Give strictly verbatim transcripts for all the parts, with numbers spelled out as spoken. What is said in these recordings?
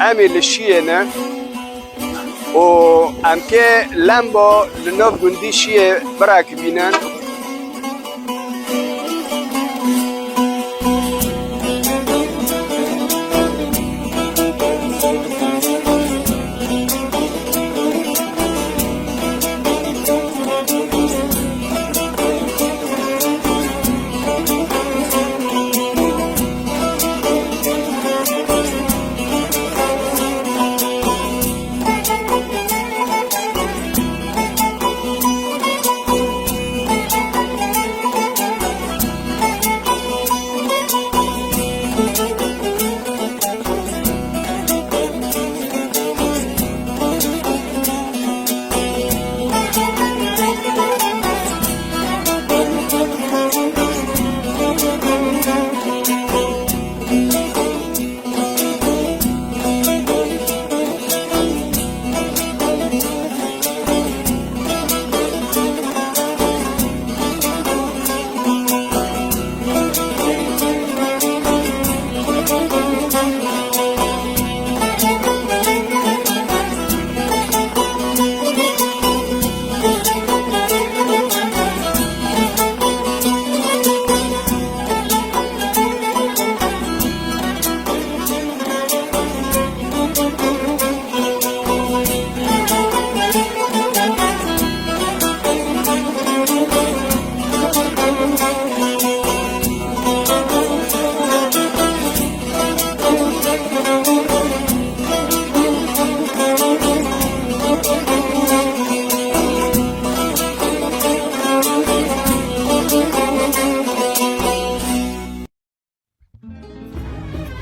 Em ê li Şiyê ne û em kê lembo li nav gundî Şiyê birakibînin.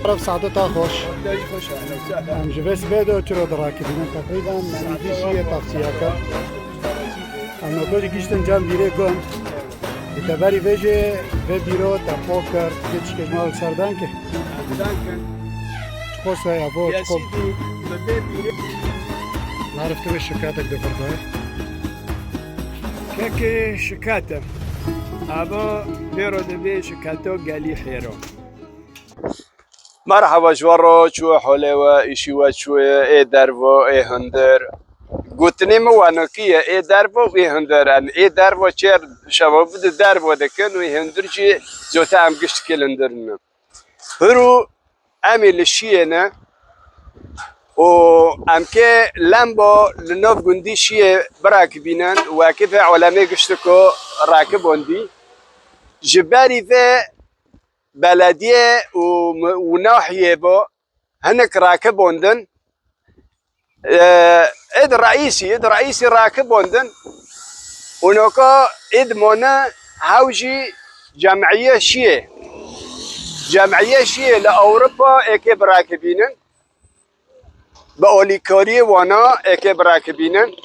Ref saete ta xweş. Em ji vê sibê de çiro dirakibînin teqrîben em vî şiyê tavsiye kir. Em noko jî giştin cem vîrê gund. Di teberî vê jî vê bîro te pok kir, vê tişkê ji me li ser danke. Danke. Çiqo se ya bo, Ya çiqo. Sîdî, bi vê bîrê. Narif tu vê şikatek de vir be. Kekê şikate. Ava bêro de vê şikato gelî hêro. Merhaba ji we re, çi we holê we, îşî we çi ye, ê dervo, ê hundir. Gotinê min wenokî ye, ê dervo û ê hundir. Em ê dervo çêr şeva bi di dervo dikin û ê hundir jî zota em giştikê li hundir ne. Hiro em ê li Şiyê ne û em kê lembo li nav gundî Şiyê birakibînin û ekê vê olemê giştiko rakibondî. Ji berî vê belediye û, û nahiyê bo hinek rakibondin. Ê, id reîsî, id reîsî rakibondin. Û noka id mane hew jî cemîye Şiyê. Cemîye Şiyê li Ewropa êkê birakibînin. Bi alîkariyê wana êkê birakibînin.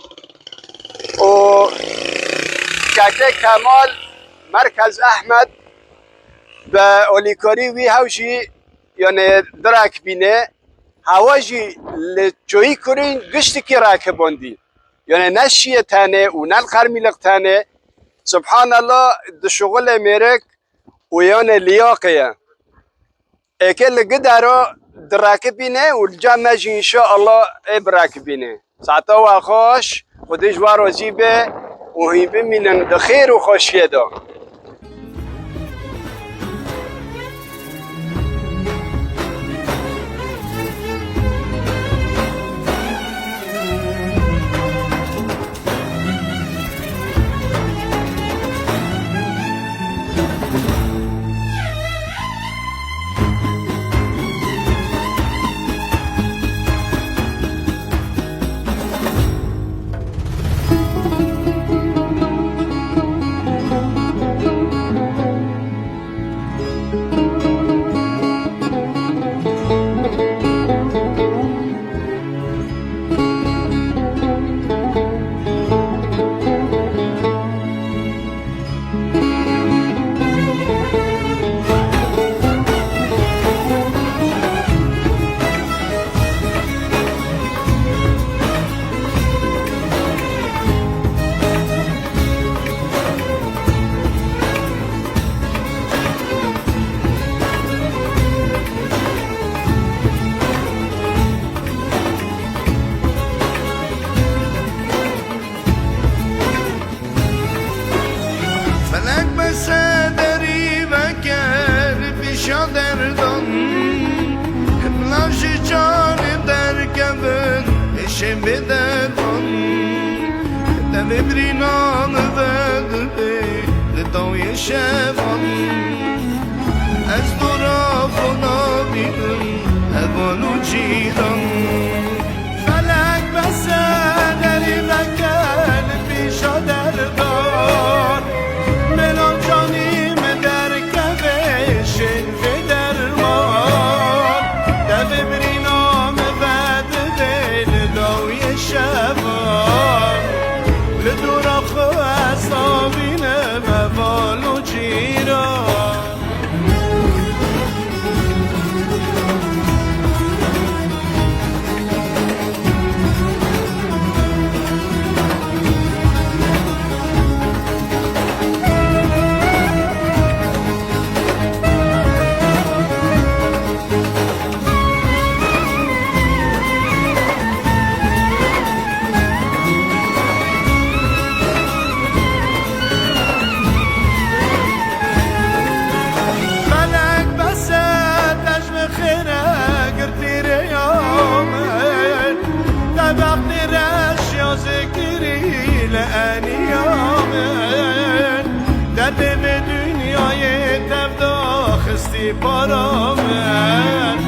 Û Keke Kemal, Merkez Ehmed, bi alîkarî wî hew jî, yani, dirakibîne. Hewa jî li çoyî kurîn giştikî rakibondî. Yani, ne Şiyê tenê û ne li Qermîliq tenê. Subhanallah, dişuxulê mêrik û, yani, liyaqê ye. Êkê li gidero dirakibîne û li cem me jî înşaallah ê birakibîne. Saeta we xweş, Xwedê ji we razî be û hîn bimînin di xêr û xweşiyê de. Çêm bê derman, devê birîna min vedibê li dawiyê şevan. Ez dora xwe nabînim, heval û cîran. Felek bese derî veke li pîşa derdan. Melo canî min derkeve şên vê derman. Devê birîna min vedibê li dawiyê şevan. Li dora xwe ez nabînim heval û cîran. Felek bese te ji min xêre girtî rêya min. Te bextê reş ya zikirî li eniya min. Te dê vê dinyayê tev daxistî para min.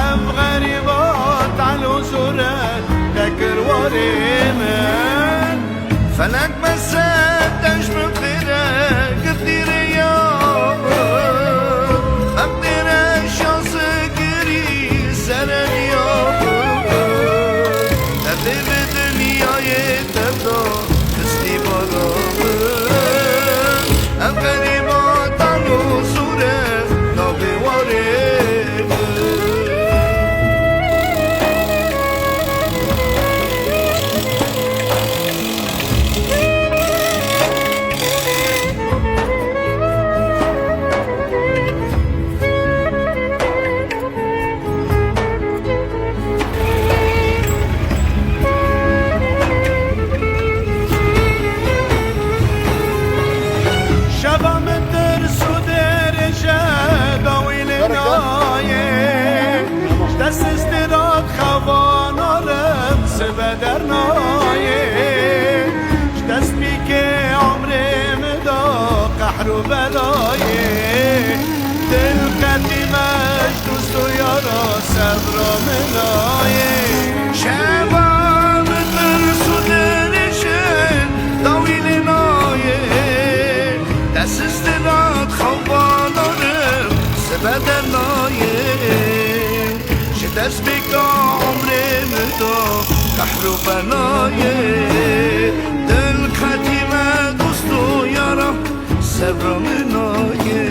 Ev xerîba tal û zor e, te kir warê min. Felek bese te ji min xêre girtî rêya min. Ev têre şansê kirî serediya min. Te dê vê dinyayê tev da xistî bara min. Ev xerîba tal û zor e, nabê warê min. Şeva min tirs û dirêj e, dawî lê nayê. Ji dest sistirat xewa narim, sibe dernayê. Ji destpêkê emrê min da qehr û belayê. Dil qetî me ji dost û yara, sebra min nayê. Şeva min tirs û dirêj e, dawî lê nayê. Te sistirat xewa narim, sibe dernayê. Ji destpêka emrê min da qehr û belayê. Dil qetî me dost û yara, sebra min nayê.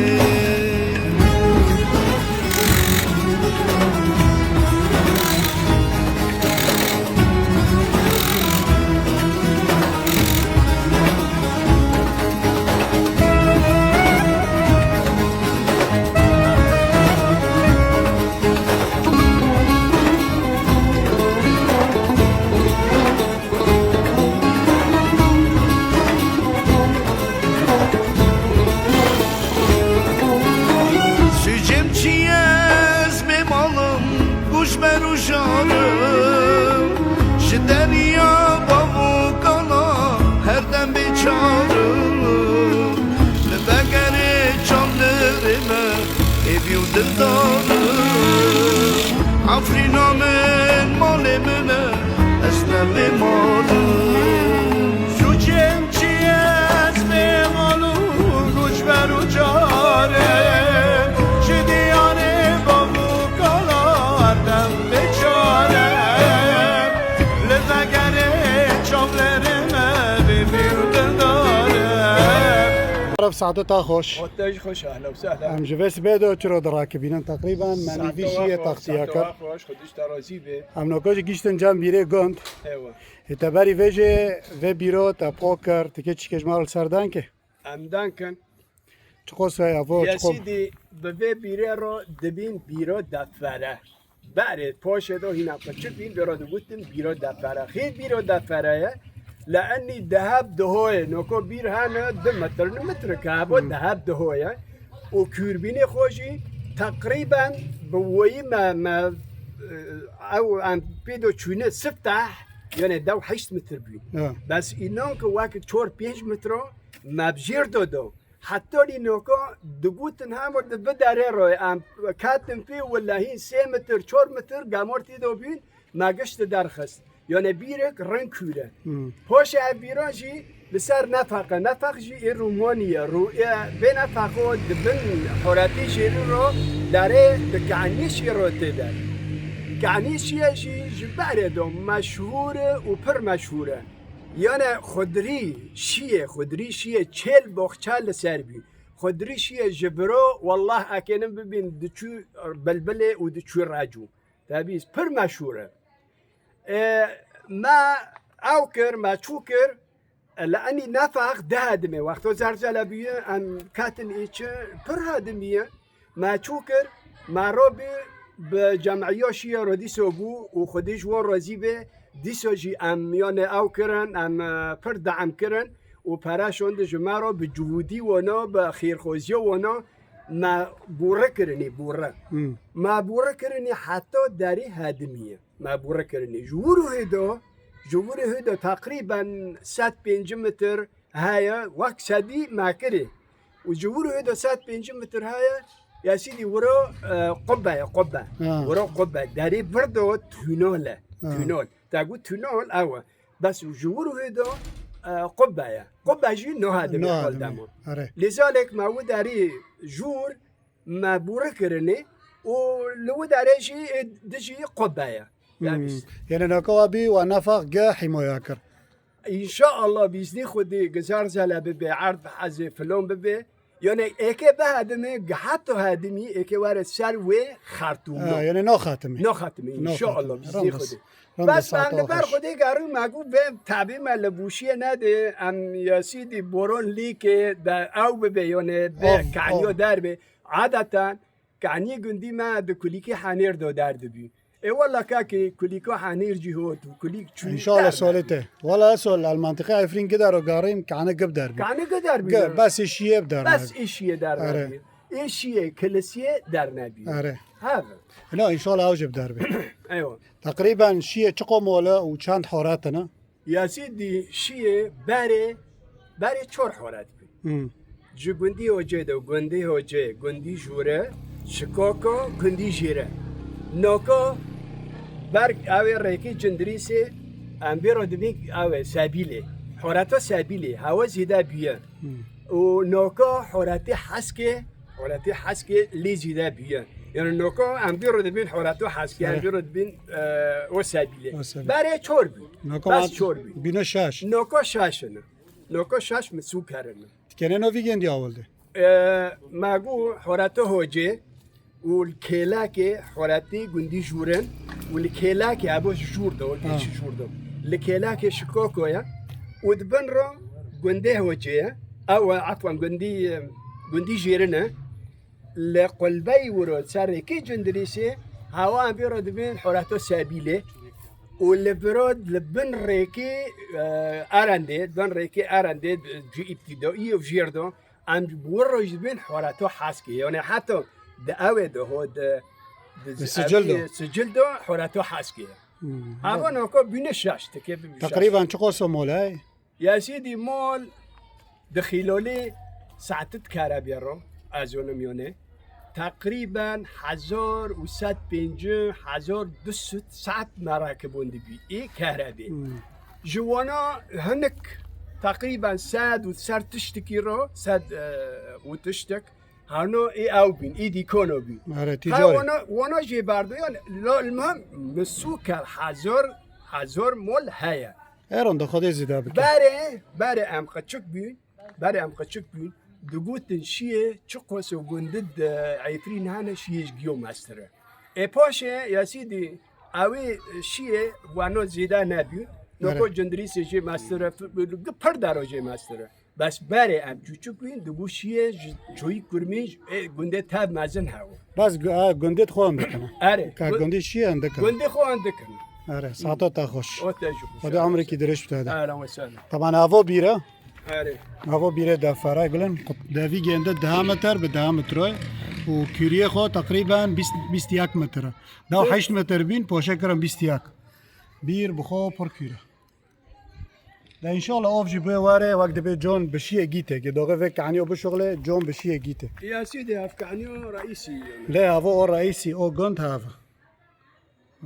Sûcê min çi ye, ez bê mal im, koçber û jar im. Ji derya bav û kala her dem bêçar im. Li vegerê çavlerê me hêvî û dildar im. Efrîna min malê min e, ez ne bê mal im. Sûcê min çi ye, ez bê mal û koçber û car im. Ji diyarê bav û kala her dem bêçar im. Li vegerê çavlerê me hêvî û dildar im. Arif, saeta te xweş. Te jî xweş, ehla û sehla. Em ji vê sibê de çiro dirakibînin teqrîben, me nîvî şiyê textiya kir. Saeta we xweş, Xwedê ji te razî be. Em noko jî gihîştin cem bîrê gund. Ewa. Ê te berî vê jê vê bîro te po kir, tikê çikê ji me re li ser den ke? Em den kin. Çiqo se ya vo, çiqo. Yesîdî bi vê bîrê re dibîn bîro defere. Berê poşê de hîna qeçik bîn, vê re digotin bîro defere. Xî bîro defere ye. Li enî deheb dihoyê, noko bîr hene du metr, ni metr ke hebo deheb dihoye. Û kûrbînê xwe jî teqrîben bi woyî me, me, e, ew em pê de çûne sifteh, Yanê dew heşt metr bû. Ha. Bes înan ku wek çar pênc metro me bi jêr do do. Heta lî noka digutin hema di biderê ro, em ketin pê, wellahî sê metr, çar metr gemar tê de bûn, me gişt derxist. Yanê bîrek rin kûr e. Hmm. Paşê ev bîran jî li ser nefeq e. Nefeq jî ê Rûmanî ye. Rû-, ê, vê nefeqo di bin horetî jêrî ro derê di Kanî şî ro tê de. Kanî şîye jî ji berê de meşhûr e û pir meşhûr e. Yanê xudrî şîye, xudrî şîye çêl boxça li ser bî. Xudrî şîye ji biro, wallah ekênim bibîn diçû bilbilê û diçû recû. Te bîst, pir meşhûr e. E, me ew kir, me çû kir, e, li enî nefeq deh hedimê. Wexto zerzelebûye, em ketin ê çi, pir hedimî ye. Me çû kir, me ro bi, bi cem'iya şiye ro dîso bû û Xwedê ji wan razî be. Dîso jî em yanê ew kirin, em, e, pir de'm kirin û pere şandin ji me ro bi cihûdî wana, bi xêrxwaziya wana me bûre kirinî, bûre. Hmm. Me bûre kirinî heta derî hedimî ye. Me bûre kirinî. Ji wir û hê de, ji wir û hê de teqrîben sed pêncî metr heye, wek sedî me kirê. Û ji wir û hê de sed pêncî metr heye, ya sîdî wiro, e, qubbe ye, qubbe. Ha. Wiro qubbe. Derî vir de tûnol e. Ha. Tûnol. Te got tûnol ew e. Bes ji wir û hê de, e, qubbe ye. Qubbe jî nuha dibê. Nuha dibê. Dema. Erê. Lêzalek me wi derî jûr, me bûre kirinê û li wi derê jî, ê, dijî qubbe ye. Hmm. Ya bîst. Yanî naka we bî we nefeq ge hîmaya kir. Înşaallah bîznî Xwedê gizar zele bibe, erd bi hezê filon bibe. Yanî êkê bihedime, heta hedimî êkê were ser wê xertûmno. Ha, yanî naxetime. Naxetime, înşaallah bîznî Xwedê. Bes em li ber Xwedê gerin me got vê tebî me li bûşiyê nedê, em ya sîdî boron lîkê de ew bibe, yanî bê kaniyo derbe. Adeten Kanî gundî me di kulîkê Henêr de derdibî. Ê wela kakê kulîka Henêr jî hot û kulîk çû. Înşallah solê te. Wela ez sol el mantiqê Efrîn gidaro garîm kane gib derbî. Kane gib derbî. Ge, bes ê şiyê bi der nebî. Bes ê şiyê der nebî. Ê şiyê kilisiyê der nebî. Erê. Hev. No, înşallah ew jî bi der bî. Eywa. Teqrîben şiyê çiqo mol e û çend horet in? Yasî dî şiyê berê, berê çor horet bî. Hmm. Ji gundî Hocê de, gundî Hocê, gundî Jûre, Şikoko, gundî Jêre. Noko ber ew ê rêkê Cindirîsê, em vê re dibîn ew ê Sebîlê. Horeta Sebîlê, hewa zêde bûye. Hmm. Û noko horetê Heskê, horetê Heskê lê zêde bûye. Yani noko em vê re dibîn horeto Heskê, em vê re dibîn, e, o Sebîlê. O Sebîlê. Berê çor bû. Noko bas çor bû. Bîne şaş. Noko şaş in. Noko şaş mi sûker in. Tikene no vî gendî awil de. E, me got horeto Hocê û li kêlekê horetî gundî Jûr in û li kêlekê ebo ji Jûr do, Ha. Jûr do. Li kêlekê Şikoko ye û di bin re gundê Hocê ye. Ew, efwan, gundî, gundî Jêrin e. Li qulbeyî wiro serê kê Cindirîsê hewa em vê re dibin horeto Sebîlê û li viro li bin rêkê, e, Erendê, bin rêkê Erendê, ji îbtîdoyî û jêr do, em ji bo roj dibin horeto Heskê. Yani heta di ewê de ho di, di Di sicil de. Sicil de horeto Heskê. Hmm. Ava noko bîne şaş, tike bi şaş. Teqrîben çi qoso mol e? Ya sîdî mol di xîlolê saetit karebê ro, ez onim yone. Teqrîben hezar û sed pêncî, hezar du sed saet merakibûn dibî. Ê karebê. Hmm. Ji wana hinik teqrîben sed û ser tiştikî ro, sed, e, û tiştik. Hano ê ew bîn, ê dîkono bîn. Erê, Ha, tîcarê. Wana, wana jê berdo, yani, la, ilmam, misûker hezar, hezar mol heye. Eron da Xwedê zêde bike. Berê, berê em qeçik bîn, berê em qeçik bîn, digotin şiyê, çi qos û gundid, e, Efrîn hene şiyê ji giyo mestir e. Ê paşê, ya sîdî, ewê şiyê, wano zêde nebî, noko Erê. Cindirîsê jê mestir e, f-, pir dero jê mestir e. Bes berê em çûçik bîn, dibû şiyê ji çoyî kurmî, ê, gundê tev mezin hewo. Bes gu-, ha, gundê xwe em dikin. Erê. Ka Gu-, gundê şiyê em dikin. Gundê xwe em dikin. Erê, saeta te xweş. O te jî xweş. Xwedê emrekî dirêj bide. Erê, we sen. Teban avo bîre. Erê. Avo bîre de fera gulin. Devî gende deha meter bi deha metroy. Û kûriyê xwe teqrîben bîst, bîst yek metre. Dew heşt metre bîn, poşe kirin bîst yek. Bîr bi xwe pir kûr e. De înşallah ov jî bê were, wek dibê con bi şiyê gîtê. Ki doxê vê kaniyo bişuxle, con bi şiyê gîtê. Ya sîdê ev kaniyo reîsî yani. Lê evo o reîsî, o gund heva.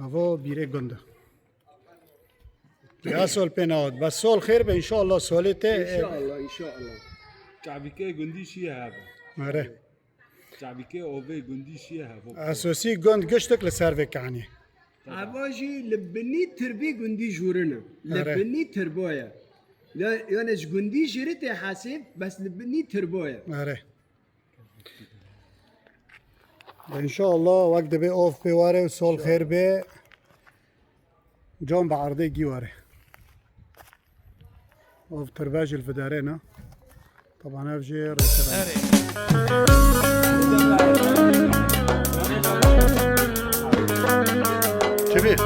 Evo bîrê gund e. Ya sol pê newat. Bes sol xêr be, înşallah solê te, e, Înşallah, înşallah. Çavîkê gundî şiye heva. Ere. Çavîkê ovê gundî şiye hevo. Esosî gund giştik li ser vê kanî. Eva jî li binî tirbî gundî jûrin e. Li Ere. binî tirbo ye. Ya, yani ji gundî jêrî tê hesîb, bes li binî tirbo ye. Ere. Înşallah wek dibê ov pê ware û sol xêr bê. Can bi erdê gî ware. Ov tirbe jî li vidarê ne. Taban ev jî rêkirine. Erê. Çi bî?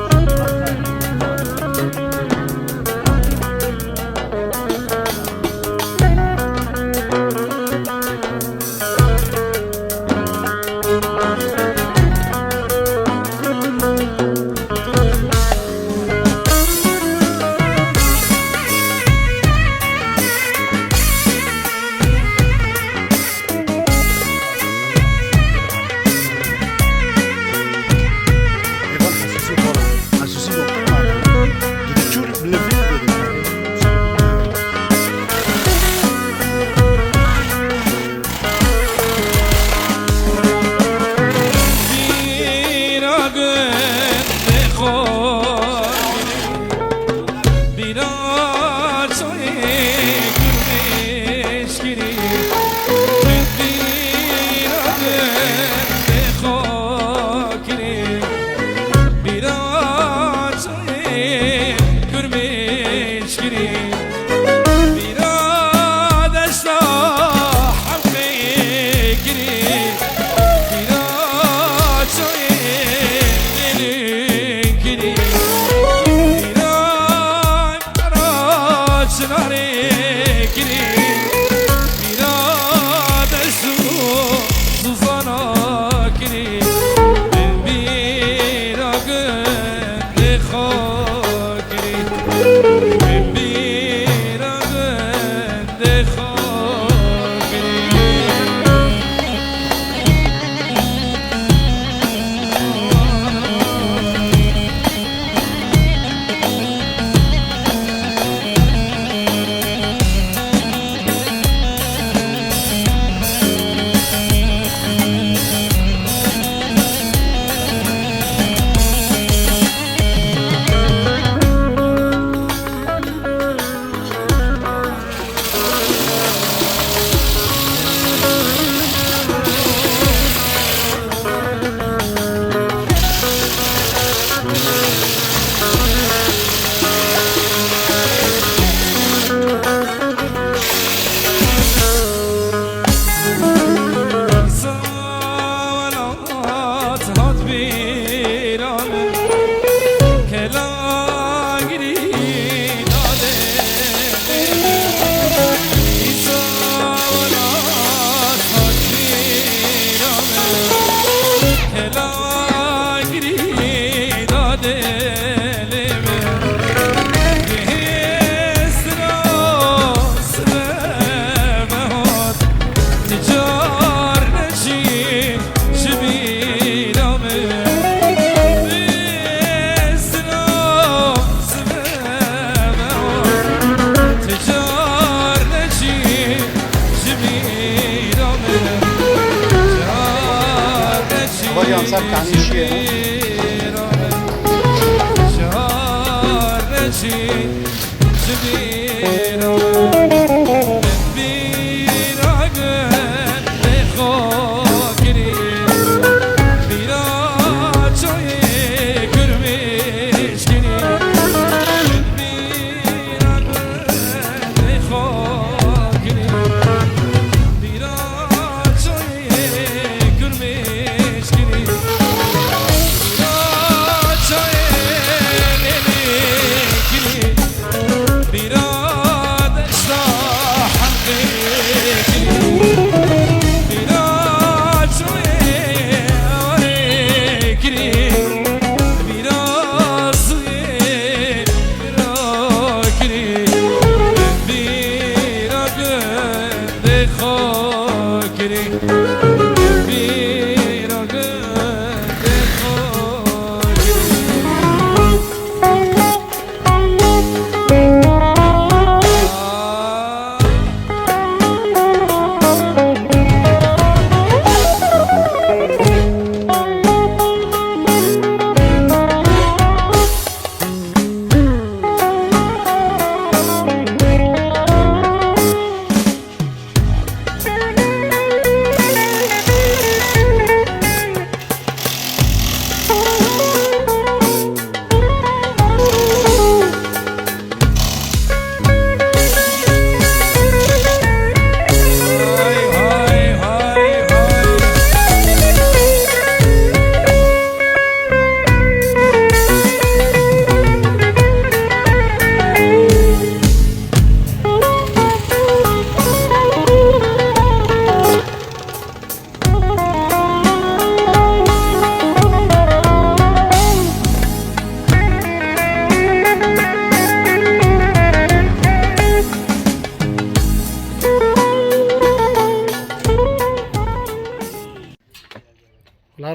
Varyan ser kanî şiye.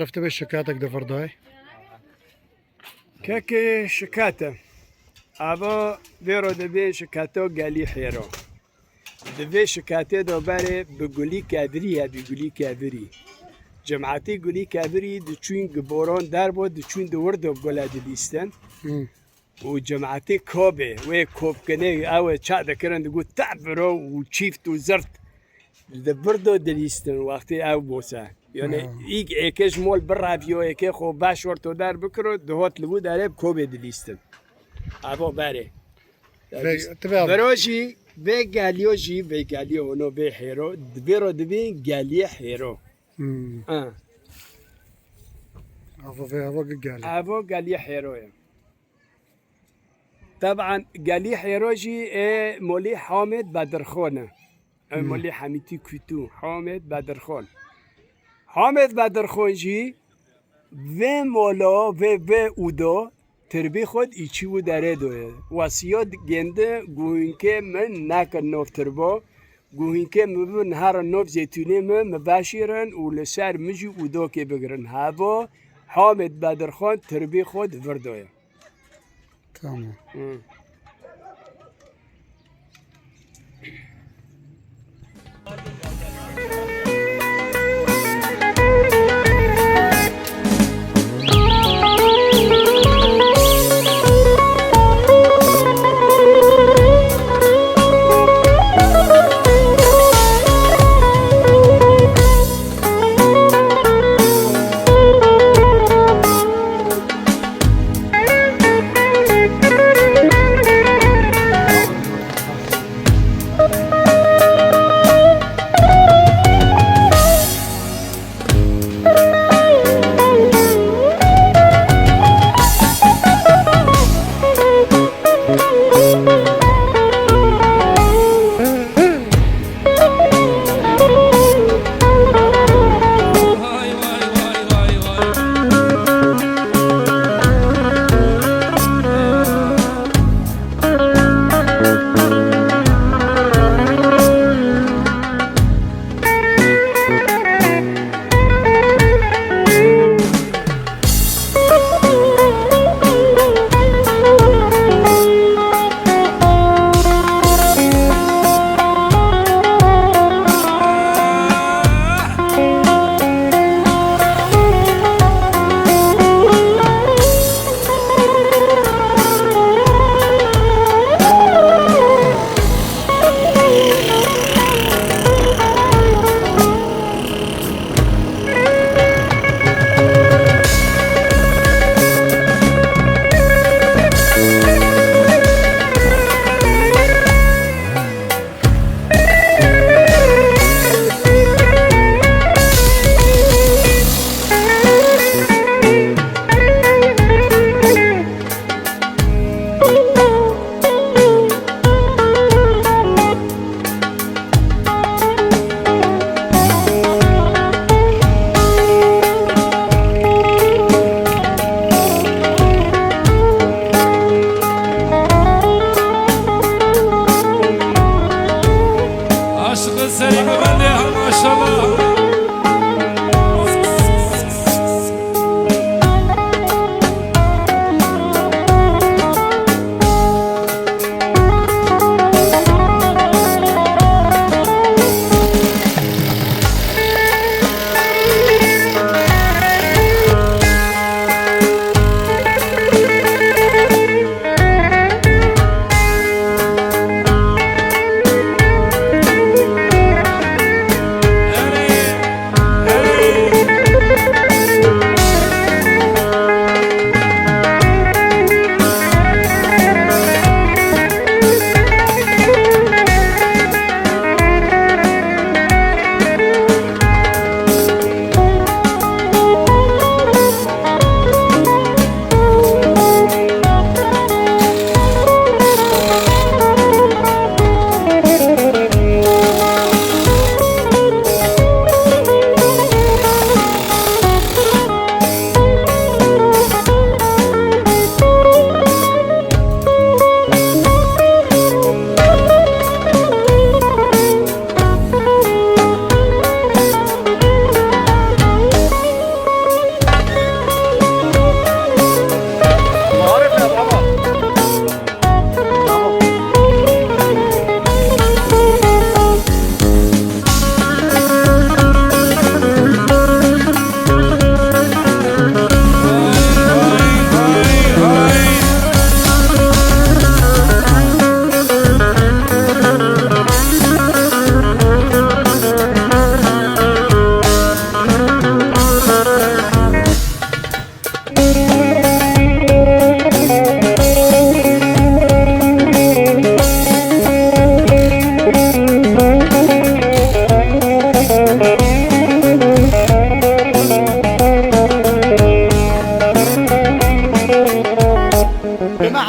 Ev tibê şikatek di vir de ye. Kekê şikate. Ava vêro dibê şikato gelî hêro. Di vê şikatê de berê bi gulî kevirî hebî, gulî kevirî. Cemaetî gulî kevirî diçûn gi boran derbo, diçûn di wir de gule dilîstin. Hmm. Û cemaetê kobê, wê kobkinê ew ê ça dikirin, digot, "Te biro û çîft û zirt." Di vir de dilîstin wextê ew bose. Yani Ha. Îg êkê ji mol biraviyo, êkê xwe baş orto der bikiro, dihot li wî derê bi kobê dilîstin. Evo berê. Vê, tu be Viro jî, vê geliyo jî, vê geliyo ono vê hêro, di vê ro dibê geliyê hêro. Hmm. Ha. Ava vê ava gi gel. Evo geliyê hêro ye. Teban gelî hêro jî ê Molî Hamid Bedirxon e. Ê Hmm. Molî Hemîtî Kûtû, Hamid Bedirxon. Hamid Bedirxon jî vê molo, vê, vê ûdo tirbî xwe îçî û derê doye. Wesiyo gêndi, guhinkê min nekin nov tirbo, guhinkê min bin herin nov zeytûnê min, min veşîrin û li ser min jî ûdokê bigirin. Hebo Hamid Bedirxon tirbî xwe di vir doye. Tamam. Hı.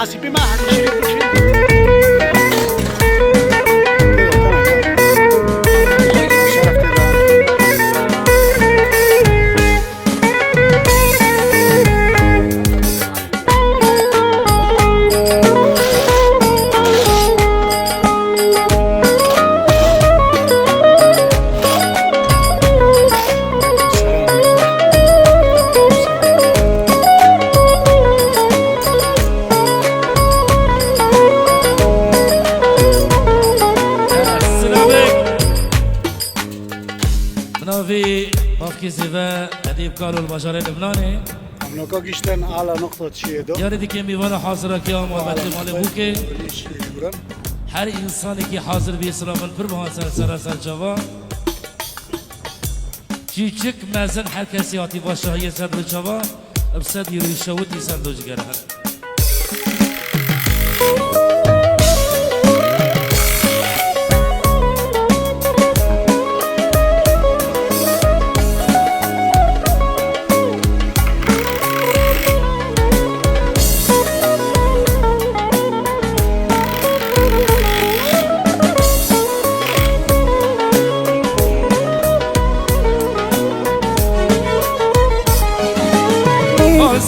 Nasîbê me hemî şirî bû. Şeref tê de. Silamek. Bi navê Mafkê Zêve, Edîb Kalo li bajarê Libnanê. Em noka gişten ala noqta çiyê de. Yarê dike mîvana hazira ke malbetê malê bûke. Her insanekî hazir bî, silavin pir biha ser sera ser çava. Çîçik mezin her kesî hatî va şahiyê ser do çava. Bi sedî rûşewitî ser do cigere her.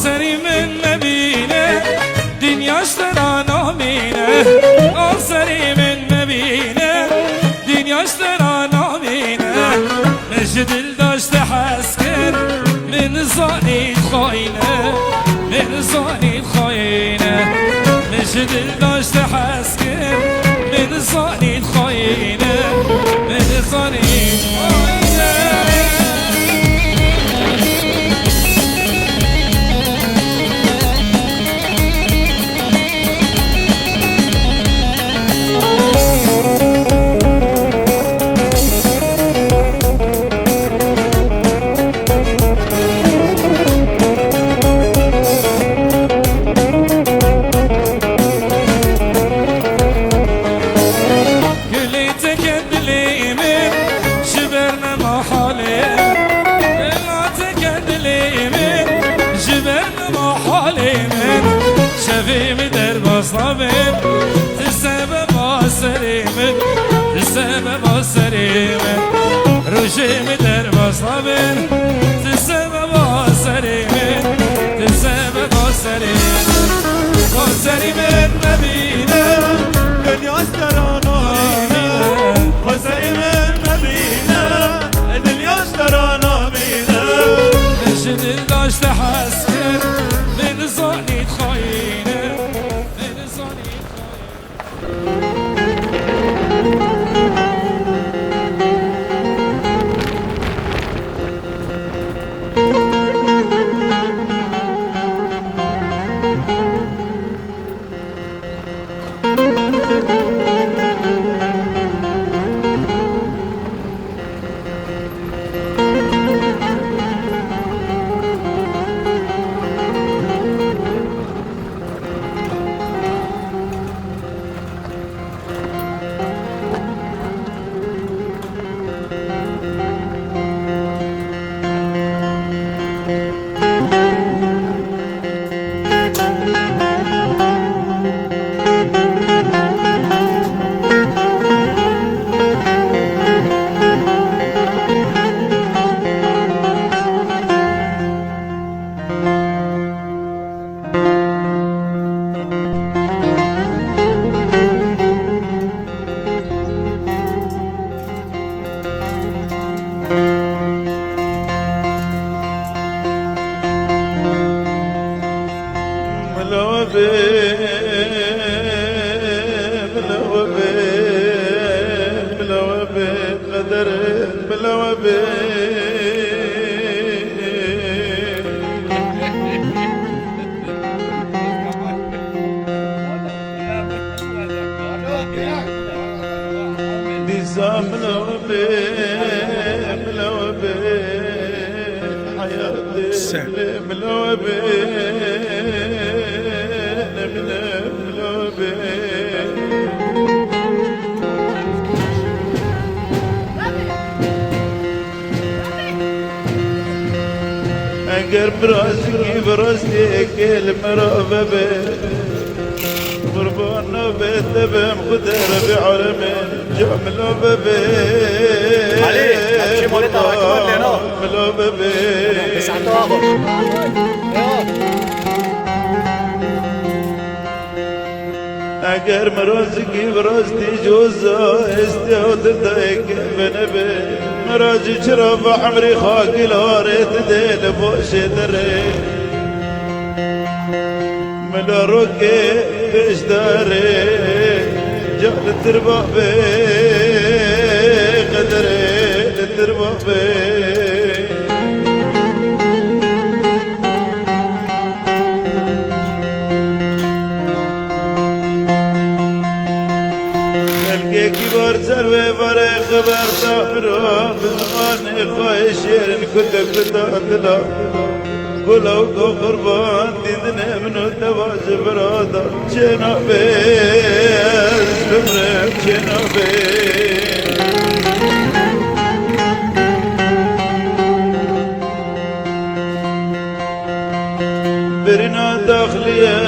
Serî min mebîne, dinya ji te re namîne. Al serî min mebîne, dinya ji te re namîne. Min ji dildaş te hez kir, min zanî xayîne, min zanî xayîne. Min ji dildaş te hez kir, min zanî xayîne, min zanî xayîne. Gulê te ket dilê min, ji ber me ma halê min. Gula te ket dilê min, ji ber me ma halê min. Çavê min derbas nabin, tu sebeba serê min, tu sebeba serê min. Rojê min derbas nabin, tu sebeba serê min, tu sebeba serê min. Xwezerî min mebîne, dinya ji te re namîne. Xwezerî min mebîne, dinya ji te re namîne. Ji dildaş te hez kir, min zanî xayîne, min zanî xayîne. Bila we be, bila we be, bila we be, qeder bila we be. Dîsa bila we be, bila we be, heyatê bila we be, bila we be. Eger birazî, bi rastiyekê li me re vebe, Qurban navê te bim, Xwedê Rebî alemê, camilo bibê. Alî, ev jî molê te hakima lêno. Milo bibê. Bi saeto axo. Eger mirazikî bi rastî coza, êstiya te dayê keve nebe. Mirazî çira bi emrî xakî larê, tu dê li başê derê. Mila rokê pêşdarê, ca li tirba bê, qederê li tirba bê. Xelkekî bar ser wê bare xeber da miro, bi zimanê xwe şêrin kuta kuta dila. Gula û ku qurban dîdinê min û te va ji bira da çênabê, ez bimrim çênabê. Birina daxliye,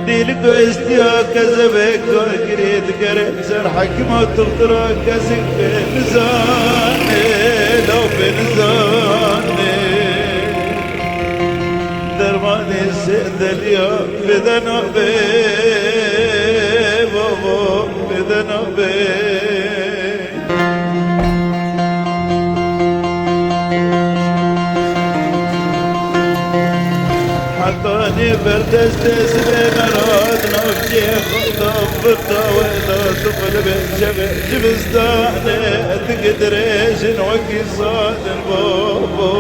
dîlik û êstiya kezebê kargirê digere ser hekima tuxtira kesik pê nizane, law pê nizane. Dermanê sêdeliya bide nabê, babo, bide nabê. Hetanî berdestê zibê me re di navçeyê xwe de firta wê de tu qulibê çevê zivistanê, tu gidirêjin wekî sadin babo.